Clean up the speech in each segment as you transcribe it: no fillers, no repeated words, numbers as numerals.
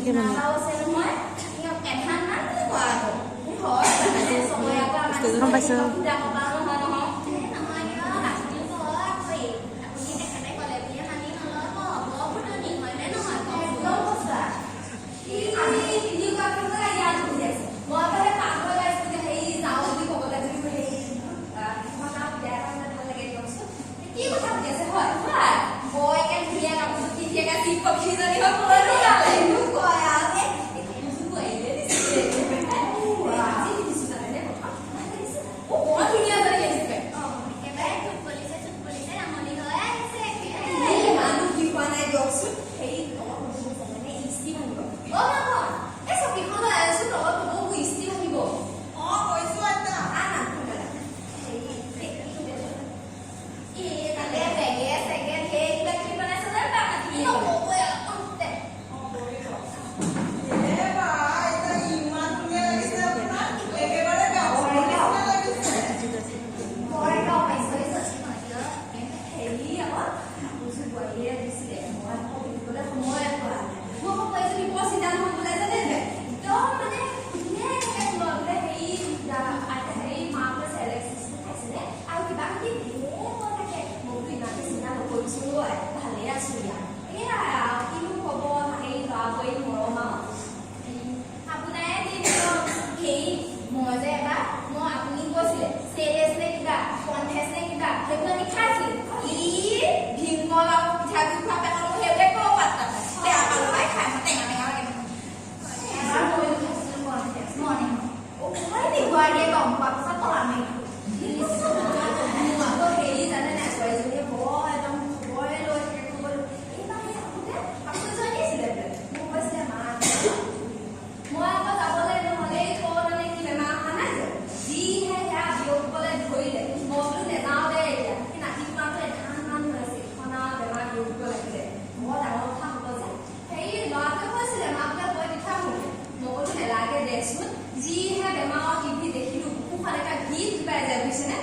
থাকে মানে। নালাও আছে নহয়, এধান মান বুলি কোৱা আকৌ হয় মানে চবৰে আকৌ আমাৰ গম পাইছো। ফুটা কপাল নহয় নহয়। নহয় দিয়ক, আপুনি বৰ আচৰিত। আপুনি তেখেতে ক'লে বুলিয়ে মানি নল'ব। বৰ ফুটনি, হয়নে নহয় কওকচোন? একদম সঁচা। ই আজি পিন্ধি যোৱা পিছত ইয়াত বহি আছে। মই আকৌ সেই পাকঘৰত আহিছো যে হেৰি যাওঁ বুলি ক'বলৈ বুলি হেৰি কিছুমান আৰু বিয়া এটা হ'লে ভাল লাগে দিয়কচোন। কি কথা সুধি আছে হয় হয়, বৰ একে ধুনীয়া কাপোৰযোৰ পিন্ধি একে জীপ পক্ষীজনী হৈ ক'লৈ ওলালে। কয় আৰু এই কাপোৰযোৰ বোৱাৰীয়ে দিছিলে। আজি দেখিছো জানেনে প্ৰথম? অ, বৰ ধুনীয়া জানি লাগিছে। অ, একেবাৰে ঠোঁট পলিছে, ঠোঁট পলিছে, ৰাঙলী হৈ আহিছে একেবাৰে। ইমানো কি হোৱা নাই দিয়কচোন। হেৰি তলত বহিব জানেনে, ইস্ত্ৰি ভাঙিব। অ মাখন, এই চকীখন লৈ আহচোন, তলত বহিব, ইস্ত্ৰি ভাঙিব। অ, কৈছো আইতা। আনা সোনকালে। হেৰি এই তাতে বেগে চেগে ঢেৰ কিবা কিবি বনাইছে যে নাতিনীয়ে। নক'বই আৰু, অ, দে। অ, বহিব। এ বা আইতা, ইমান ধুনীয়া লাগিছে আপোনাক, একেবাৰে গাভৰু নিচিনা লাগিছে। বৰ এটা পাইছো। হয় দিয়ক। হেৰি আকৌ কাপোৰযোৰ বোৱাৰীয়ে দিছিলে, মই আকৌ পিন্ধিবলৈ সময়ে পোৱা নাই। মোৰ আকৌ বোৱাৰীজনী বৰ চিন্তা নহয় বোলে, জানে নাই? একদম মানে ধুনীয়াকে থাকে বোলে। হেৰি আইতা, হেৰি মা বোলে চেৰেলেক্স বিস্কুট খাইছিলে আৰু কিবা কিবি ঢেৰ কৈ থাকে। মই বোলো ইমানকে চিন্তা নকৰিছো ঐ, ভালেই আছো ইয়াত। এয়াই আৰু কিনো ক'ব, হেৰি ল'ৰা বোৱাৰী মৰম আৰু আপোনাৰে দিন দিয়ক। হেৰি মই যে এবাৰ মই আপুনি কৈছিলে চেৰেলেক্স নে কিবা কনফেক্স নে কিবা সেইবোৰ আনি খাইছিলো। ই ভীমকল আৰু পিঠাগুড়ি খোৱা পেটত সেইবিলাক ক'ব পাত্তা পায়। বেয়া পালো পাই খাই, মই টেঙা টেঙা লাগে। এবাৰ ময়ো খাইছিলো কনফেক্স মৰ্ণিং। অ, হয় নেকি? বোৱাৰীয়ে গম পোৱাৰ পিছত তলা মাৰি মোৰ আকৌ হেৰি জানে নাই, বোৱাৰীজনীয়ে বৰ একদম খবৰে লৈ থাকে, খবৰ লৈ। এইবাৰ সেই আহোঁতে কাপোৰ এযোৰ আনিছিলে বোলে। মোক কৈছিলে মা, মই আকৌ যাবলৈ নহ'লে এই ক'ৰ মানে কি বেমাৰ অহা নাই যে, যিহে সেয়া বিয়পিবলৈ ধৰিলে। মই বোলো নেযাওঁ দে এতিয়া। সেই নাতিটো আকৌ এধানমান হৈ আছে, এইখন আৰু বেমাৰ বিয়পিব লাগিলে বৰ ডাঙৰ কথা হ'ব যে। হেৰি ল'ৰাটোৱে কৈছিলে, মা বোলে গৈ দি থৈ আহোঁগে। মই ক'লো নেলাগে দেচোন, যিহে বেমাৰৰ টিভি দেখিলো, বুকুখন এটা গীত পাই যায়, বুজিছেনে?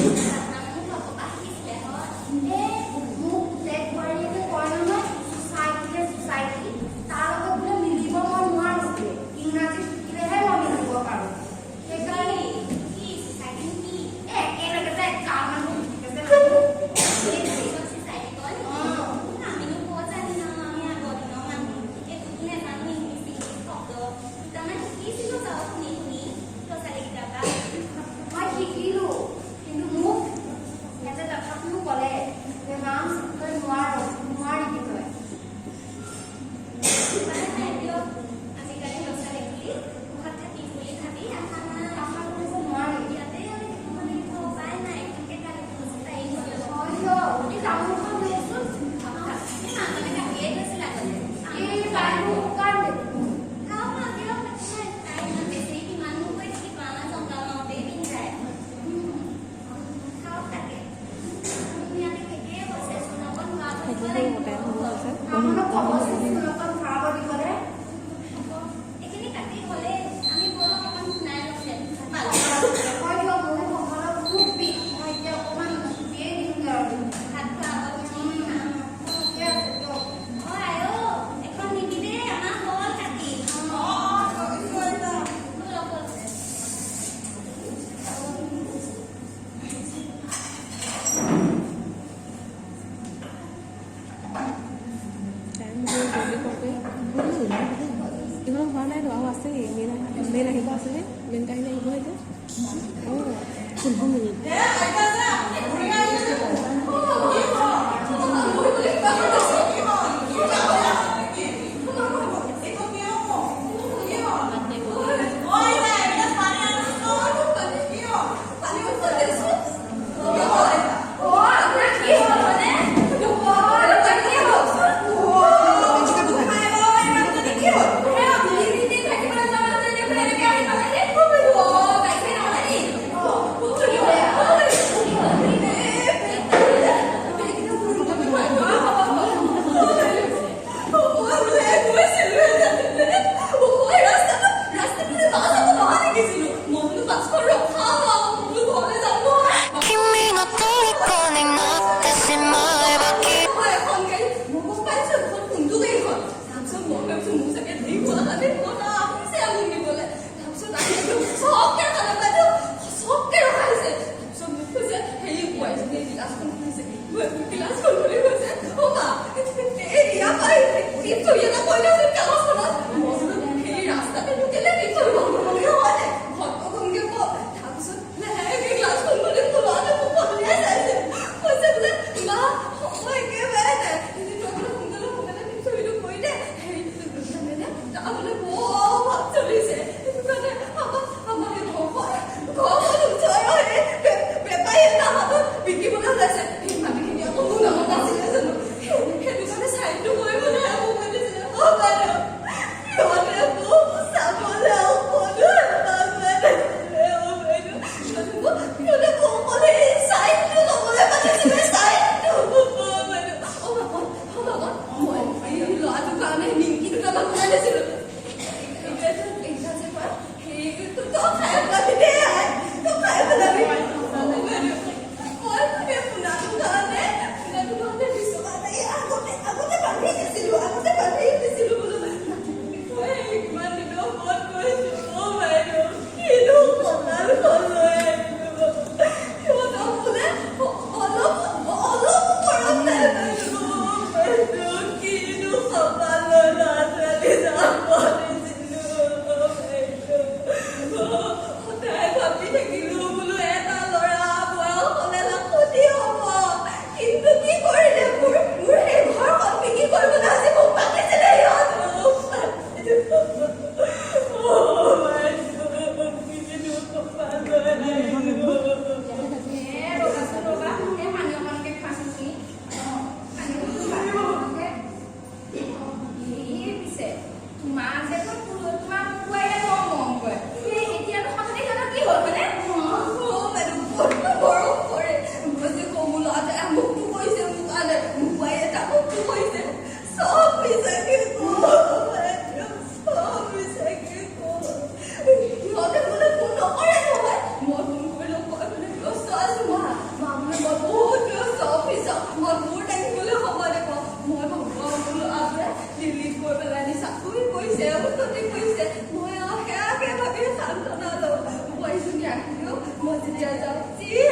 মোক কপা শিকিছিলে হয়। এ মোক পুতেক বোৱাৰীয়েকে কয় নহয়, চোচাইটিহে চোচাইটি, তাৰ লগত বোলে মিলিব মই নোৱাৰো বোলে। ইংৰাজী শিকিলেহে মই মিলিব পাৰো। সেইকাৰণে কি চোচাইটি কি? এ একেলগে যে এগাল মানুহ থাকে যে মানুহ, সেইটোৱেই। চোচাইটি কয়। অ। আমিনো ক'ত জানিম আৰু, আমি আগৰ দিনৰ মানুহ, একোতো নাজানো। ইংলিছ ইংলিছ শব্দ দুটামান শিকিছিলো বাৰু শুনি শুনি ল'ৰা ছোৱালীকেইটাৰ পৰা। মই শিকিলো, কিন্তু মোক সিহঁতে তথাপিও ক'লে যে মাম, তই নোৱাৰ, নোৱাৰিবি তই। উপায় নাই দিয়ক, আজিকালি ল'ৰা ছোৱালী বুলি ঘৰত থাকিম বুলি ভাবি আশা নাই। আশা কৰিব নোৱাৰি। ইয়াতে আমি থাকিব লাগিব, উপায় নাই। এখনকে গালি পাৰিম। হয় দিয়ক। এই তামোলখন দিয়কচোন। এই মানুহজনে কাটিয়ে গৈছিল আগতে। এই তাইবোৰ শুকান দেখোন। খাওক না দিয়ক, একো নাই। তাই ইমান বেছি কিমাননো কৰি থাকিব, আমাৰ জংঘল মাৰোঁতেই দিন যায়। খাওক তাকে। ধুনীয়াকে শেষেই হৈছে, চোন অকণ ভৰাব দিব লাগিব। আপোনাক ক'বচোন চূণ অকণ ভৰাব দিবলে। হ'ব, এইখিনি কাটি হ'লেই আমি ব'লক অকণ শুনাই লওঁগে। হয় দিয়ক, মোৰো কঁকালত খুব বিষ। মই এতিয়া অকণমান চুপিয়ে দিওঁগৈ আৰু। ভাত খোৱা আগত খাম। ঠিকে আছে দিয়ক। অ আই অ, এখন নিবি দেই, আমাৰ হ'ল কাটি। অ অ, থৈছোঁ আইতা। ব'লক ব'লক। টাইম হ'ল, জলদি কৰগে। ইমান হোৱা নাইতো, আৰু আছেই। মেইন মেইন আহিব আছেহে, মেইন কাহিনী আহিব এতিয়া। অঁ, 15 মিনিট। হে আইতা যে ঘূৰি আহিলে দেখোন। কি হ'ল? কি হ'ল? কিবা হ'ল নেকি? একো কিয় কওঁ? কি হ'ল? অ আইতা, এগিলাচ পানী আনাচোন। কি হ'ল? কি হ'ল আইতা? অ, আপোনাৰ কি হ'ল মানে? অ, আপোনাৰ কি হ'ল? গোসাঁই বাবা, এই মানুহজনী কি হ'ল? তিনিদিন থাকিবলৈ যোৱা মানুহজনী দেখোন এনেকে আহি পালে যে। অ, গাড়ী চাড়ী নহ'লে নি? কি হ'ল? মই ওলাই গৈছিলোহে জানেনে? মই ৰাস্তাত বাছ এখন অহা দেখিছিলো। মই বোলো বাছখন ৰখাম আৰু বোলো ঘৰলৈ যাম নহয়। 君の虜になってしまえばきっと মই এখন গাড়ী, মই গম পাইছো এখন কোনটো গাড়ীখন। তাৰপিছত মই ভাবিছো মোৰ চাগে দেৰি হোৱা কাৰণে মই আহিছে মোক নিবলৈ। তাৰপিছত আহি একদম চবকে খালে বাইদেউ, চবকে ৰখাইছে। তাৰপিছত মোক কৈছে, হেৰি বোৱাৰীজনীয়ে গিলাচখন খুলিছে, গিলাচখন খুলি কৈছে, অ মা, এই ইয়াৰ পৰা টিপ চহী এটা কৰি দিয়কচোন কাগজখনত। মই বোলো সেই ৰাস্তাতেনো কেলে টিপ চহী কৰিবলগীয়া হয় নাই, ঘৰত কমগে ক। তাৰপিছত লাহেকে গ্লাছখন খুলি খোলাতে মোক পদূলিয়াই চাইছে, কৈছে বোলে মা, সময় একেবাৰে নাই, তই বোলে সোনকালে সোনকালে টিপ চহীটো কৰি দে। হেৰি জানেনে, তাৰ বোলে বৰ ভাত চলিছে, সেইটো কাৰণে আমাৰ সেই ঘৰখন ওচৰৰ সেই বেপাৰী এটা হাতত বিকিবলৈ ওলাইছে। সেই মাটিখিনি আকৌ মোৰ নামত নাছিলে জানো, সেইটো কাৰণে চাইনটো কৰিবলৈ মোক মাতিছিলে। অ বাইদেউ, সিহঁতে মোক চাবলৈ অকণো হেঁপাহ লোৱা নাছিলে। অ বাইদেউ, সিহঁতে মোক অকল সেই চাইনটো ল'বলৈ মাতিছিলে, চাইনটো। অ বাইদেউ, অ মাকত, অ মাকত, মই এই ল'ৰাটোৰ কাৰণে নিমকি দুটামান বনাই দিছিলো। এতিয়া যে কয়, সেইটো তই খাই পেলাবি দেই আই, তই খাই পেলাবি। অ বাইদেউ, মই সেই পোনাটোৰ কাৰণে 20 টকা এটা এই আগতে বান্ধি দিছিলো, আগতে বান্ধি দিছিলো বোলো। মই কিমান দিনৰ মূৰত গৈছো। অ বাইদেউ, কিনো কপালখন লৈ আহিলো। দিয়া যাওক। যি